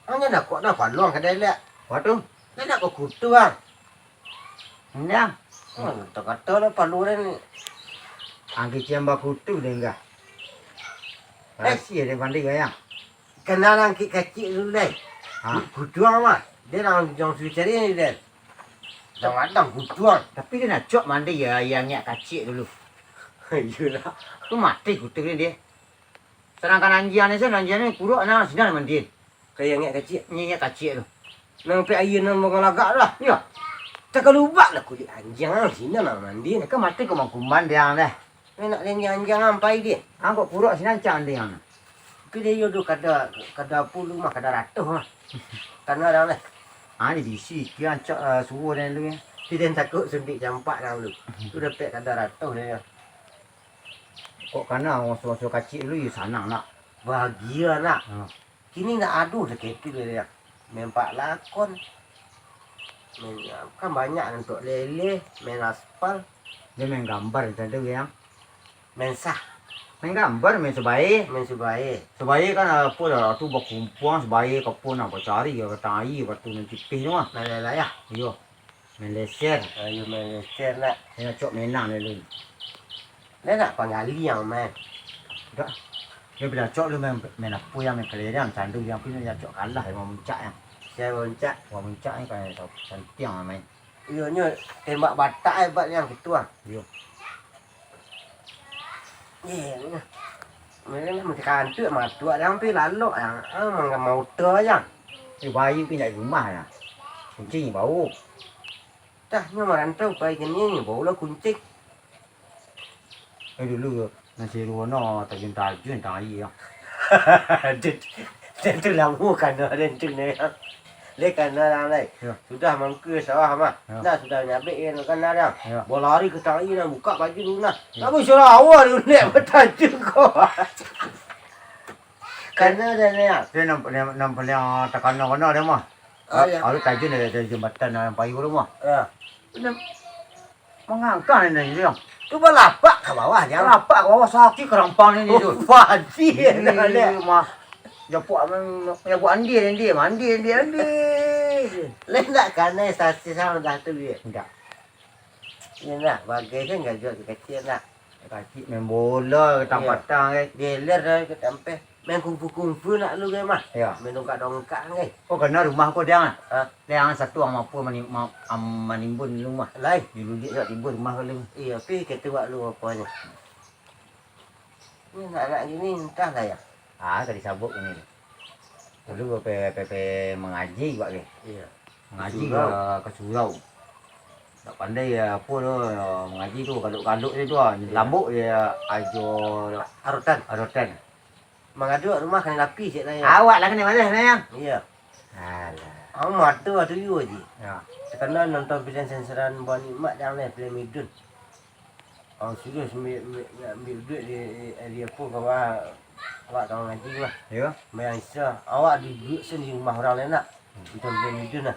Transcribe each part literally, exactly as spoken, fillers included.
Ang jan dakok dah paluang kadai liak. Wah tu. Dah nak bakutu ang. Indak. Hmm, takato lah palu den ni. Ang kician bakutu den kah? Eh. Rasia den mandi gayang. Kanai ang kik kacik dulu deh. Ha. Kutu ang mah. Den ang jong suruh cari ni den. Kadang-kadang kutu ang. Tapi den acok mandi ya, yang nyak kacik dulu. Iyolah. Tu mati kutu ni dia. Sadangkan anjiang ni, anjiang ni kurok nah, sinan mandian. Ka yang nyak kacik? Nyak kacik tu. Nan pek aia nan bangalagak tu lah. Iyo. Takalubak lah kulik anjiang, sinan lah mandian. Ka mati kuman-kuman dia dah. Nak anjiang-anjiang ampai dia. Angkok kurok sinan cak andiang. Tapi dia iyo tu kada, kada puluh mah, kada ratuh mah. Tanah dah lah. Ah, di bisi, kira ancak, ah, suruh dia dulu ya. Dia takut suntik campak dah dulu. Tu dapek kada ratuh dia. Kok kana masa-masa kacik dulu, yo sanang nak. Bahagia nak. Ha. Kini nak aduh lah ketu dia. Main pak lakon. Main, kan banyak untuk lele, main aspal. Dia main gambar macam tu, yang? Main sah. Main gambar, main sebae. Main sebae. Sebae kan apa dah tu bakumpuang sebae kapun nak bacari ya, batang aia, batu nan tipih tu mah. Nah, lah, lah, ya. Iyo. Main leser. Ayo main leser nak. Dia cok menang dulu. Dia nak panggali yang main. Dak. Dia bila cok lu main, main apa yang main kelereng, candu yang pun dia cok kalah yang muncak yang. Siapa muncak? Wah muncak ni kan santiang main. Iyo nyo tembak batak hebat yang ketua. Iyo. Eh, mereka lah mesti kantuk matuak dah sampai lalok yang ah, mangga motor aja. Eh, bayi pindah rumah lah. Kunci ni bau. Dah, nyo marantau pai kini nyo bau lah kunci. Eh, dulu nasi runo tajun-tajun tang aia. Den tu lamo kana den tu ne. Lai kana lah lai. Yo. Sudah mangkua sawah mah. Yo. Nah, sudah nyabek ye kana dah. Yo. Balari ka tang aia nah, buka baju dulu nah. Yo. Tapi sarawa dulu nek batajun ko. Kana dah ne. Dia nampak dia nampak yang takana-kana dia mah. Oh, yo. Aru tajun dari, dari jambatan yang payu tu mah. Yo. Mangangkang ni, ni, ni. Tu balapak ka bawah, jan. Balapak ka bawah, sakik karampang ni, ni, tu. Padi, dah, dah. Mah. Japuak, japuak andi, andi, mandi, andi, andi. Lai ndak kanai sasi sama dah tu, dia? Ndak. Iya, ndak. Bagai kan gajah kecil, ndak. Kacik main bola, patang-patang, kan. Geler dah, ketampeh. Main kungfu-kungfu nak lu, gai, mah. Iyo. Main dongkak-dongkak, gai. Oh, kana rumah ko, Diang, ah? Ha? Diang satu ang mampu mani-, ma-, am-, manimbun rumah. Lai. Dilulik dak timbun rumah ko lu. Iyo, pi ketua lu aponyo. Ni anak-anak gini, entahlah, ya. Ah, ka disabuik kini. Dulu pe, pe, pe mangaji buat ke? Iyo. Mangaji ka, ka surau. Dak pandai ya, apo tu, mangaji tu, galuk-galuk je tu ah. Iyo. Lambok je ajo. Arotan. Arotan. Mangadu rumah kanai lapih cek lah, ya. Awak lah kanai malas, Nayang. Iyo. Alah. Awak mata lah tuyua ji. Ya. Takana nonton pilihan sansaran Buah Nikmat, jan lah, pilihan Midun. Awak sudah ambil, ambil, ambil duit di, di, di apo, ka awak, awak ka mangaji mah. Iyo. Bayang Isa, awak duduak sen di rumah urang lain nak. Nonton pilihan Midun lah.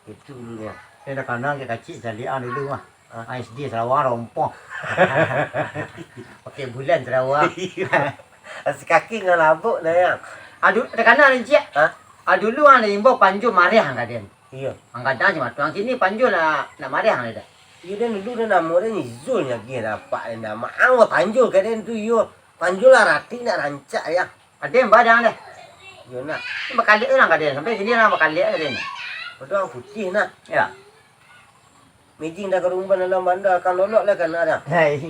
Itu dulu dia. Eh, dah kanal ke kacik, caliak ah dulu mah. Ah. Ah, S D Sarawak rompoh. Pakai bulan Sarawak. Iyo. Sakaki ngan labuk dah, ya. Ah, du-, dah kanal ni, Cik? Ha? Ah, dulu ang diimbau panjul marah ang kaden. Iyo. Ang kadang cuma tuang kini panjul nak, nak marah ang dah. Iyo, dan dulu dah namo dah nyizul lagi dapat dah. Mak ang panjul kaden tu, iyo. Panjul lah ratik nak rancak, ya. Kaden badang dah. Iyo, nak. Bakaliak tu lah kaden. Sampai kini lah bakaliak kaden. Padahal putih, nak. Ya. Mijing dah karumban dalam banda, akan lolok lah kana dah. Hai.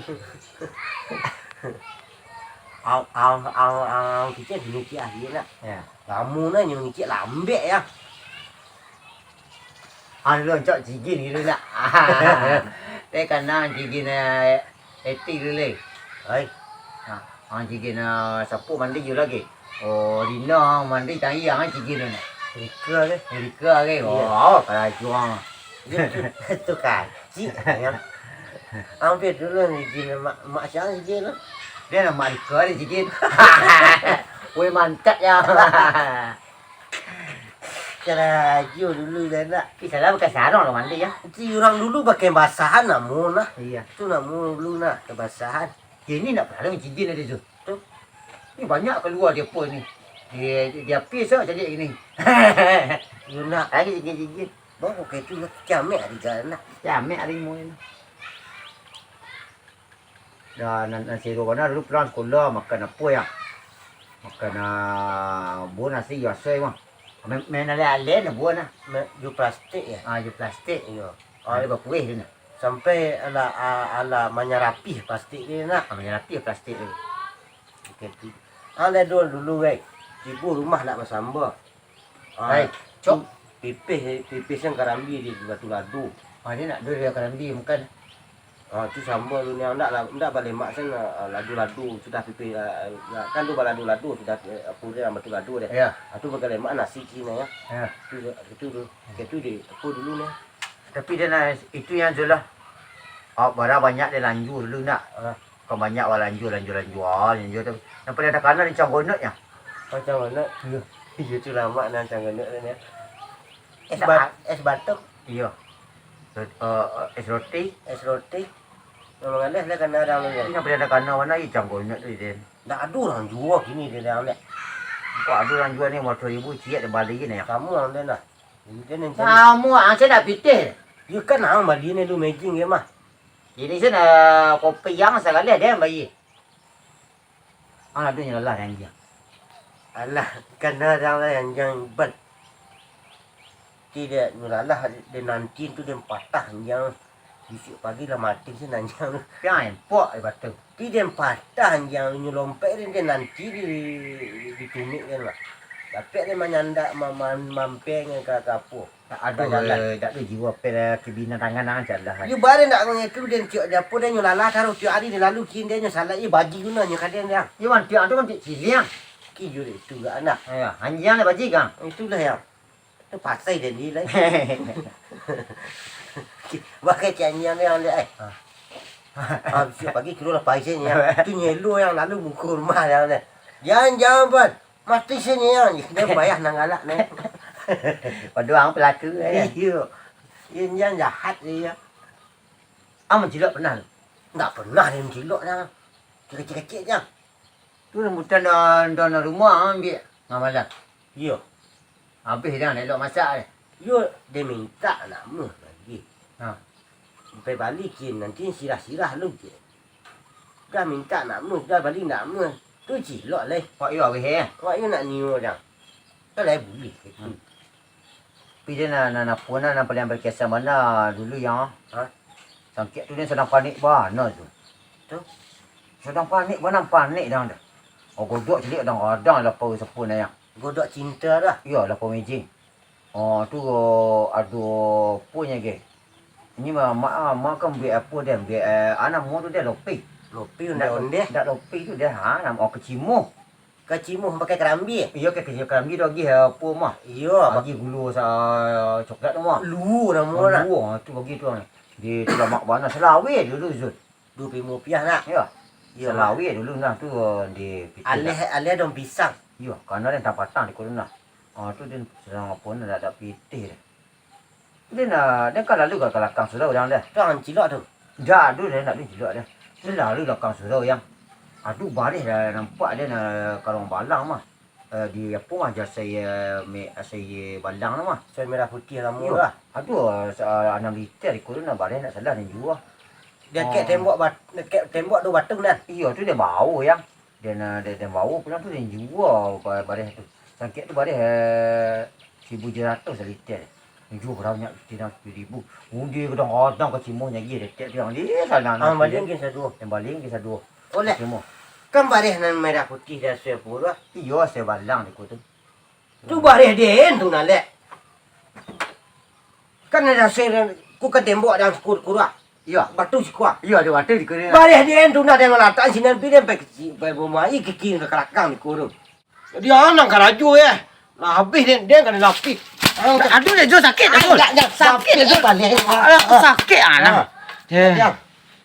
Ang, ang, ang, ang, kicik dulu kik akhir nak. Ya. Lamo nah nyo ngicik lambek ya. Ang lo cok cigin gitu nak. Teh kanang cigin, eh, Eti dulu leh. Hai. Ha, ang cigin, ah, sapu mandi jo lagi. Oh, Rina mandi tang iya ang cigin tu nah. Rika leh. Rika leh. Iyo. Oh, kalajuang. Itu, itu kacik, ya. Ambil dulu cigin mak, mak siang cigin tu. Dia nama Rika ni cigin. Weh, mantap ya. Karajo dulu lah nak. Ih, salah pakai sarung lah mandi ya. Ti urang dulu pakai basahan namo nah. Iya. Tu namo dulu nah, kebasahan. Kini ndak perlu cigin ada tu. Tu. Ni banyak keluar dia pun ni. Di, di, di api so caliak gini. Yo nak. Lagi gigit-gigit. Baru ka itu lah kiamat hari ga nak. Kiamat hari mu ni. Dah nan, nan siro bana dulu pulang sekolah makan apo ya? Makan, ah, buah nasi biaso mah. Main, main aleh-aleh nah buah nah. Ma-, jo plastik ya? Ah, jo plastik. Iyo. Ah, dia bakuih dia nah. Sampai ala, a-, ala manyarapih plastik dia nak. Ah, manyarapih plastik dia. Oke, tu. Ah, lah dulu, dulu, gai. Tibo rumah nak basamba. Ah, Hai, tu cok. Pipih, pipih siang karambia di Batu Lado. Ah, dia nak dulu dia karambia makan. Ah, tu samba tu ni, ndak lah, ndak balemak siang, ah, lado-lado sudah pipih, ah, ah, kan tu balado-lado sudah, eh, apo dia, Batu Lado deh. Ya. Ah, tu bagalemak nasi cina ya. Ya. Tu, tu, tu. Oke, tu di, apo dulu ni? Tapi dia nak, itu yang tu lah. Awak barang banyak dia lanjur dulu nak. Ah. Kan banyak urang lanjur, lanjur, lanjur, ah, lanjur tu. Nan paliang takana di Canggonot nyo. Oh, Canggonot? Iyo. Iyo, tu lamak nan Canggonot tu nyo. Es Ndak bat-, a- es batok? Iyo. Rot-, eh, eh, es roti? Es roti. Memang aleh lah kana urang tu nyo. Nan paliang takana mano di Canggonot tu, Den? Ndak ado urang jua kini di dalam dek. Kok ado urang jua ni, limo ratuih ribu ciek dibali ni, ya? Samo urang tu nah. Ini kan yang cari. Samo, ang cari dak pitih. Yo kan ang bali ni lu mejing ye mah. Jadi sen, eh, kopi yang sagalo ado yang bayi. Ang ado nyo lalah anjiang. Alah, kana urang lah anjiang iban. Ti dek nyo lalah, den nanti tu den patah anjiang. Bisuak pagi lah mati sen anjiang tu. Piang empok di batu. Ti den patah anjiang nyo lompek den, den nanti di, di, di tumik den lah. Dapek den manyandak ma-, ma-, mampeng ka, ka apo. Tak ado, Ka jalan. Eh, tak ado jiwa pe lah, kebinatangan ang jalan. Yo bare ndak mangetu den tiok di apo den nyo lalah taruh tiok ari den lalu kin den nyo salah, iyo baji gunonyo ka den yang. Iyo mantiak tu mantiak ciliang. Ki jure itu gak anak. Ya, anjiang lah baji kang. Itulah yang. Tu pasai den di lai. Bakai cik anjiang yang dek ai. Ah. Ah, bisuak pagi kiro lah pasai yang. Tu nyelo yang lalu muko rumah yang dek. Jangan, jangan, Pan. Mati sini ya, dia payah nang galak ni. Paduang pelaku, eh. Iyo. Iyo, nian jahat dia. Ah, mancilok pernah tu? Ndak pernah dia mancilok dah. Kecil-kecil je. Tu rambutan daun, daun rumah ambiak, ngamalan. Iyo. Habis dah, nak elok masak deh. Yo, dia minta nak meh lagi. Ha. Sampai balikin, nanti sirah-sirah lu je. Dah minta nak meh, dah bali nak meh. Tu cilok lai. Wak yo aweh eh. Wak yo nak nio dah. Kan lai bulih gitu. Hmm. Tapi dia nan, nan apo nan, nan paliang berkesan bana dulu yang. Ha? Sangkek tu dia sadang panik bana tu. Tu? Sadang panik bana, panik dah tu. Oh, godok ciliak kadang-kadang lapau sapo nan yang. Godok cinta dah. Iyo, lapau mejing. Oh, tu, ado apo nyo ge. Ini mah, mak, ah, mak kan buek apo deh, buek, eh, ah, namo tu deh, lopi. Lopi, ondeh-ondeh. Ndak lopi tu deh, ha, namo, oh, kacimo. Kacimo pakai karambia? Iyo, pakai kacimo karambia tu agiah, eh, apo mah. Iyo. Agiah gulo sa-, coklat tu mah. Luo namo lah. Luo, ha, tu agiah tu. Di Tulamak bana, salawe dulu, Zul. Duo puluah limo rupiah nak? Iyo. Iyo. Salawe dulu nah tu, eh, di pitih. Aleh, aleh daun pisang. Iyo, karano den tapatang di kurun nah. Ah, tu den sadang apo nah, dak, dak pitih deh. Den, ah, den kan lalu ka, ka lakang surau dang deh. Tu ang cilok tu? Dak, tu den dak cilok deh. Den lalu lakang surau yang. Aduh, bareh dah nampak den, ah, karuang balang mah. Eh, di apo mah, jasai, eh, me-, asai balang tu mah. Jasai merah putih lamo lah. Aduh, sa-, anam liter iko tu nah, bareh nak salah den jua. Dakek tembok bat-, dakek tembok tu batung dan. Iyo, tu den bao yang. Den, eh, den, den bao pulang tu den jua ba-, bareh tu. Sangkek tu bareh, eh, saribu tujuah ratuih saliter. Jua barang nyak piti nan sapuluah ribu. Undi kadang-kadang kacimo nyo agiah detek tu yang di sana. Ah, baliang ke sado. Yang baliang ke sado. Oleh. Kacimo. Kan bareh nan merah putih dah suai puluah. Iyo, suai balang iko tu. Tu bareh den tu nah, Lek. Kan ado se-, ku ka tembok dan kur-, kurang. Iyo. Batu sikuang. Iyo, ado batu di kurang. Bareh den tu nah, den latak sinan pi den pai kecil, pai rumah, i kiki ka kalakang di kurung. Jadi anang karajo, eh. Lah habih den, den ka dilapih. Aduh, dah, Jul, sakik, dah, Jul. Sakik, dah, Jul. Alah, sakik, alah. Eh. Jan.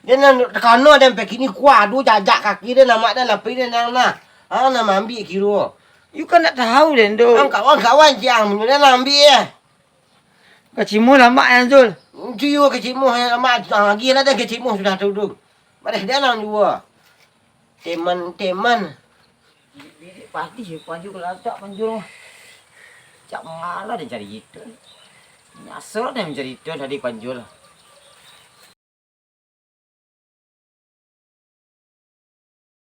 Den nan takano den pai kini kuah, aduh, jajak kaki den, lamak den lapih den nang nah. Ah, nan maambiak kiro. Yu kan ndak tahu den tu. Ang kawan-kawan jang, den ambiak, eh. Kacimo lamak, eh, Zul. Tu yo kacimo, eh, lamak. Ah, agiah lah den kacimo sudah tu, tu. Bareh den ang jua. Teman-teman. Padi Panjul, kalatak Panjul. Cak mangalah den carito. Nyasal den carito tadi Panjul.